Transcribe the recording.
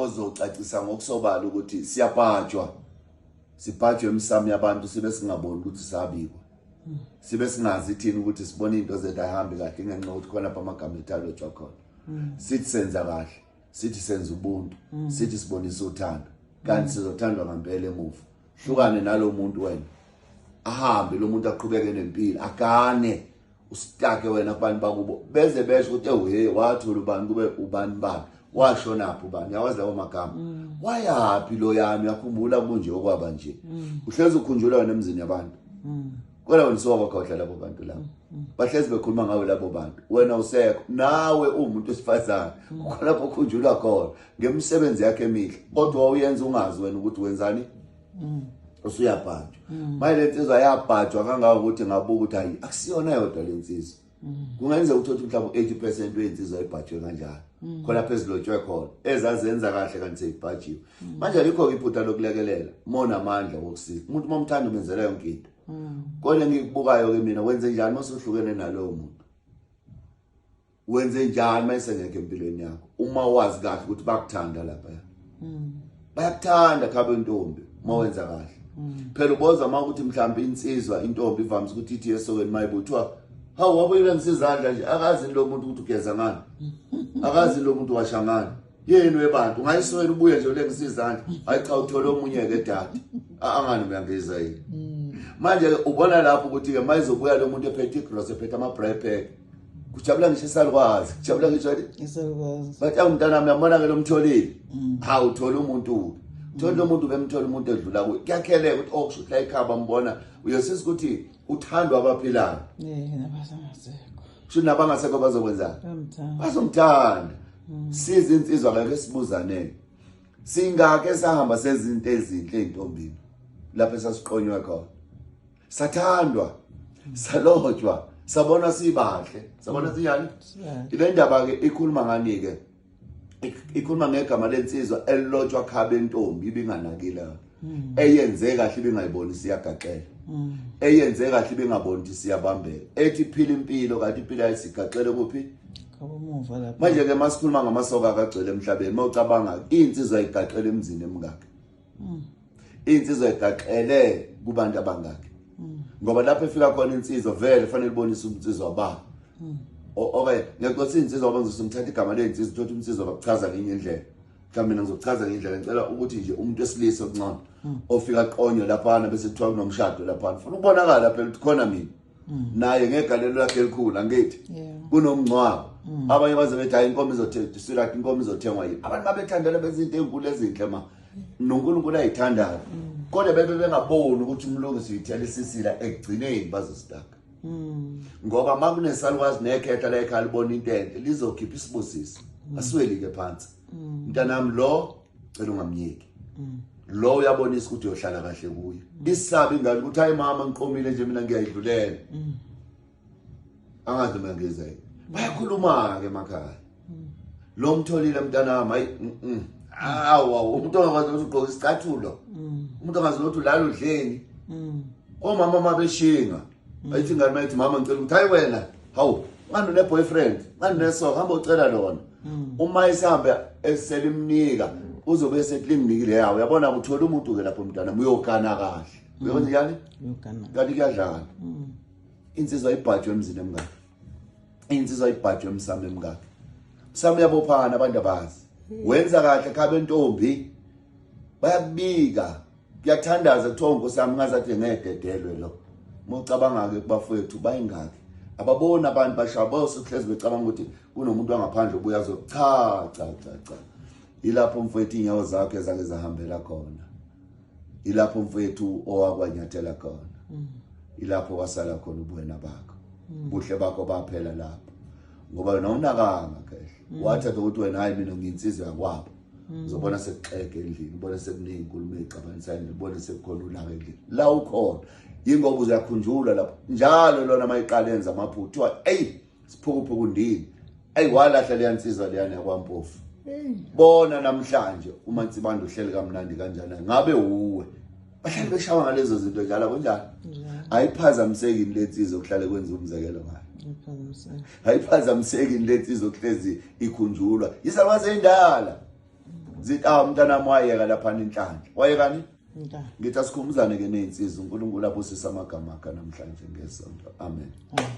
ozocacisa ngokusobala ukuthi siyabhajwa, sibhajwe emsamo yabantu, sibe singaboni ukuthi sabikwa, sibe singazi thina ukuthi sibona into zethu ayihambi kahle ngenxa yokuthi khona lapha amagama ethu alotshwa khona. Sithi senza kahle, sithi senza ubuntu, sithi sibonisa uthando, kanti sizothandwa ngempela emuva. Hlukane nalo muntu wena, ahambe lo muntu, aqhubeke nempilo, agane, usitake wena kubantu bakubo, beze besho ukuthi ewe wathola ubani, kube ubani bani washonaphi ubani, yawazi lawo magama, wayaphi lo yami, uyakhumbula kunje okwaba nje. Uhlezi ukhunjulwa wena emzini yabantu, kodwa wena usuwabakhohlwa labo bantu labo, bahlezi bekhuluma ngawe labo bantu, wena usekho. Nawe uwumuntu wesifazane, kukhona lapho ukhunjulwa khona ngemisebenzi yakhe emihle, kodwa wawuyenza ungazi wena ukuthi wenzani, usuyabhajwa. Manje le nsizwa yabhajwa kangangokuthi ngabuka ukuthi hayi, akusiyona yodwa le nsizwa, kungenzeka ukuthi mhlawumbe u-80% wey'nsizwa ibhajwe kanjalo, khona phezulu lotshwe khona ezazenza kahle kanti seyibhajiwe. Manje alikho-ke iphutha lokulekelela monamandla wokusiza umuntu, uma umthanda umenzela yonke into. Kodwa engikubukayo-ke mina, wenze njani uma usuhlukene nalowo muntu? Wenze njani uma esengekho empilweni yakho, uma wazi kahle ukuthi bakuthanda laphaya, bayakuthanda khabe intombi uma wenza kahle? Phela uboza uma ukuthi mhlawumbe insizwa, intombi ivamise ukuthi ithi esokweni mayibuthiwa, "Hawu, wabuyela ngisizandla nje." Akazi lo muntu ukuthi ugeza ngani, akazi lo muntu washa ngani. Yini webantu, ungayiswela ubuye nje ulengisa izandla? Hayi cha, uthole omunye-ke dade, angani uyangiza yini? Manje ubona lapho ukuthi-ke mayizobuya lo muntu ephethe igrosa, ephethe ama-braai pack, kujabula ngisho isalukwazi, kujabula ngisho Isalukwazi. Bathi, "Awu mntanami, uyambona-ke lo mtholile, hawu, uthola umuntu, uthola lo muntu, bemthola umuntu edlula kuye." Kuyakheleka ukuthi okusho ukuthi la ekhaya bambona, uyosisa ukuthi uthandwa abaphilayo. Eh, nabasangasekho. Kusho nabangasekho bazokwenzani? Bayamthanda. Bazomthanda. Siza insizwa, ngeke sibuzaneni, singake sahamba sezinto ezinhle ey'ntombini lapho esasiqonywe khona, sathandwa, salotshwa, sabona sibahle, sabona sinjani. Sibahle. Ile ndaba-ke ikhuluma ngani-ke? Ikhuluma ngegama lensizwa elilotshwa khabe entombi ibinganakile, eyenze kahle ibingayiboni siyagaxela, eyenze kahle ibingaboni ukuthi siyabambeka, ethi iphila impilo kanti impilo ayisigaxele kuphi? Kabomuva lapha. Manje-ke masikhuluma ngamasoka akagcwele emhlabeni, uma ucabanga iy'nsizwa yigaxele emzini emingakhi, iy'nsizwa yigaxele kubantu abangakhi? Ngoba lapho efika khona insizwa vele fanele ibonise unsizwa ba. Okay, ngiyacela insizwa ngoba ngizosumthatha igama ley'nsizwa, uthatha umsizwa bakuchaza ngenye indlela. Mhlawumbe mina ngizokuchaza ngendlela, ngicela ukuthi nje umuntu wesilisa okuncane ofika aqonywe laphana bese kuthiwa kunomshado laphana, funa ukubonakala phela ukuthi khona mina naye ngegalelo lakhe elikhulu, angithi? Kunomngcwabo, abanye baze bethi, "Hayi, inkomo izothengwa, inkomo izothengwa." Yini abantu babethandela benza into ey'nkulu ezinhle ma noNkulunkulu ayithandayo, kodwa bebe bengaboni ukuthi umlungisi uyithela isisila, ekugcineni bazositaka, ngoba uma kunesalukwazi nekhehla la ekhaya libona into enhle, lizokhipha isibusiso, asiweli-ke phansi. "Mntanami lo, cela ungamyeki lo, uyabonisa ukuthi uyohlala kahle kuye." Isabi ingane ukuthi, "Hayi mama, ngiqomile nje mina, ngiyayidlulela." Angazi noma ngeza yini. Bayakhuluma-ke emakhaya, "Lo mtholile mntanami, hayi, Awa, umuntu ongakwazi ukuthi ugqoke isicathulo, umuntu ongazi ukuthi ulala udleni." Omama mabeshinga, ayithi ingane mayithi, "Mama, ngicela ukuthi," "Hayi wena, hawu, ngani une-boyfriend, ngani unesoka, hamba ucela lona." Uma esihambe eselimnika, uzobe esethi linginikile yawo. Uyabona, uthola umuntu-ke lapho mntwana, uyogana kahle, uyokwenza njani? Uyogana. Kanti kuyadlala. Insizwa ibhajwe emzini emngakhi, insizwa ibhajwe emsamo emngakhi, msamo uyabophana, abantu abazi. Wenza kahle khabe entombi, bayakubika, kuyathandaza, kuthiwa, "Nkosi yami, ngazathi ngededelwe lo." Uma ucabanga-ke kubafowethu bayingaki ababoni abantu bashaya bosekuhlezi becabanga ukuthi kunomuntu wangaphandle obuya azo. Cha, cha, cha, cha, yilapho mfowethu iy'nyawo zakho ezake zahambela khona, ilapho mfowethu owakwanyathela khona, ilapho wasala khona ubuwena bakho, buhle bakho baphela lapho, ngoba wena awunakanga kahle, wathatha ukuthi wena, "Hayi, mina ngiyinsizwa yakwabo." Uzobona sekuxega endlini, ubone sekuningi inkulumo ey'xabanisayo endlini, ubone sekukhona ulaka endlini la ukhona, yingoba uzakhunjulwa lapho njalo. Lona uma iqala yenza amaphutha, kuthiwa, "Eyi, siphukuphuku ndini, eyi, walahla leya nsizwa leyana yakwampofu. Bona namhlanje uma Nsibande uhleli kamnandi kanjani, ngabe uwe." Bahlale beshawa ngalezo zinto njalo, kunjalo. Ayiphazamiseki le nsizwa kuhlale kwenza umzekelo ngayo? Iphazamiseka. Ayiphazamiseki le nsizwa kuhlezi ikhunjulwa isalwazi ey'ndala? Zithi ah umntanami wayeka lapha inhlanhla. Wayekani? Inhlanhla. Ngithi asikhumbuzane ke nezinsizwa, uNkulunkulu abusise amagama akhe namhlanje ngesonto. Amen. Amen.